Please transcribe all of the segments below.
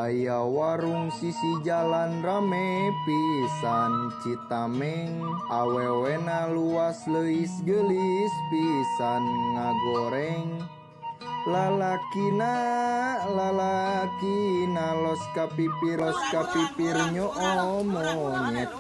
Aya warung sisi jalan rame pisan Citameng awewena luas leuis geulis pisan ngagoreng lalakina lalakina los kapipir nyoo monyet.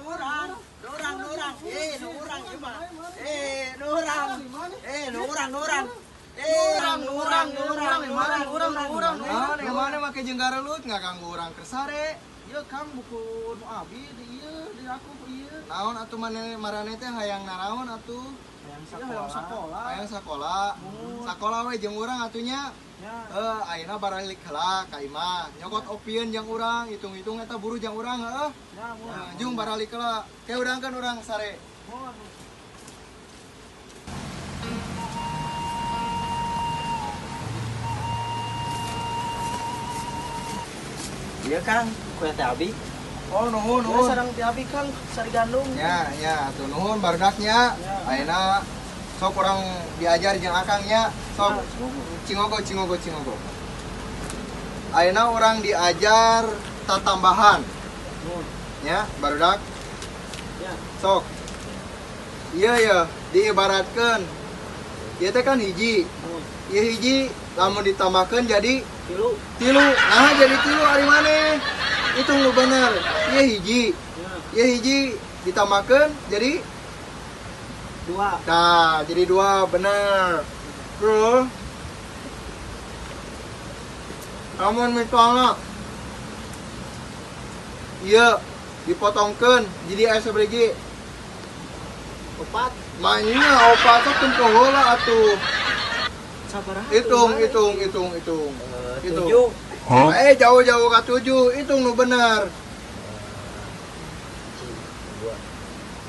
Mana make jeung garelut ngaganggu urang keur sare. Ieu Kang buku nu abi di ieu di aku ieu. Naon atuh maneh marane teh hayang naraon atuh? Hayang sakola. Hayang sakola. Sakola we jeung urang atuh nya. Heuh, ayeuna baralik heula ka imah. Nyokot opieun jeung urang, hitung-hitung eta buruh jeung urang heuh. Jung baralik heula. Ke urang kan urang sare. Iya Kang, kue teh abi. Oh nuhun nuhun. Sareng teh abi Kang, sari gandum. Ya, ya, atuh nuhun barudaknya. Ayeuna sok urang diajar jeung Akang nya. Sok cingogo cingogo cingogo. Ayeuna urang diajar tatambahan. Ya, barudak. Ya. Sok. Iya ya, diibaratkeun. Ieu teh kan hiji. Ieu hiji lamun ditambahkeun jadi tilu. Tilu. Nah, jadi tilu ari maneh. Hitung lu bener. Ieu hiji. Ieu hiji ditambahkeun jadi dua. Nah, jadi dua bener. Bro. Lamun misalnya ieu dipotongkeun jadi aya sabaraha? Opat. Manya opat sok tempo heula atuh. Sabaraha? Hitung, hitung, hitung, hitung. Tujuh. Huh? Jauh-jauh ka 7, hitung nu bener.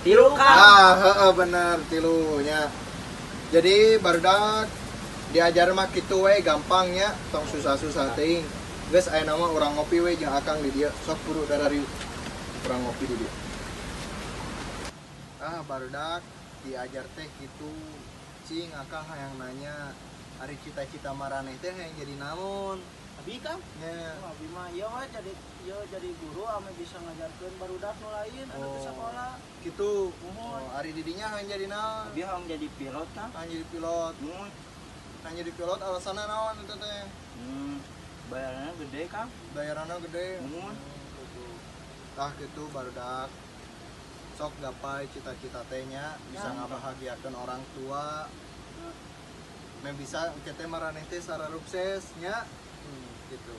2. 3 Kang. Ah, heeh bener tilu nya. Jadi barudak diajar mah kitu we gampangnya, tong susah-susah teuing. Geus aya nama urang ngopi we jeung Akang di dieu, sok buru darariu. Urang ngopi di dieu. Ah, barudak diajar teh kitu. Cing Akang hayang nanya, ari cita-cita maraneh teh hayang jadi naon? Abi Kang? Nya. Oh, abi mah ieu we jadi ieu jadi guru ame bisa ngajarkeun barudak nu lain anu teu sakola. Kitu. Muhun. Oh, ari didinya hayang jadi naon? Abi hayang jadi pilot Kang. Hayang jadi pilot. Muhun. Hayang jadi pilot alasanna naon eta teh? Bayaranna gede Kang. Bayaranna gede. Muhun. Gitu. Tah kitu barudak. Sok gapai cita-cita teh nya bisa ngabahagiakeun orang tua. Meh bisa engke teh maraneh teh sararukses nya. Gitu.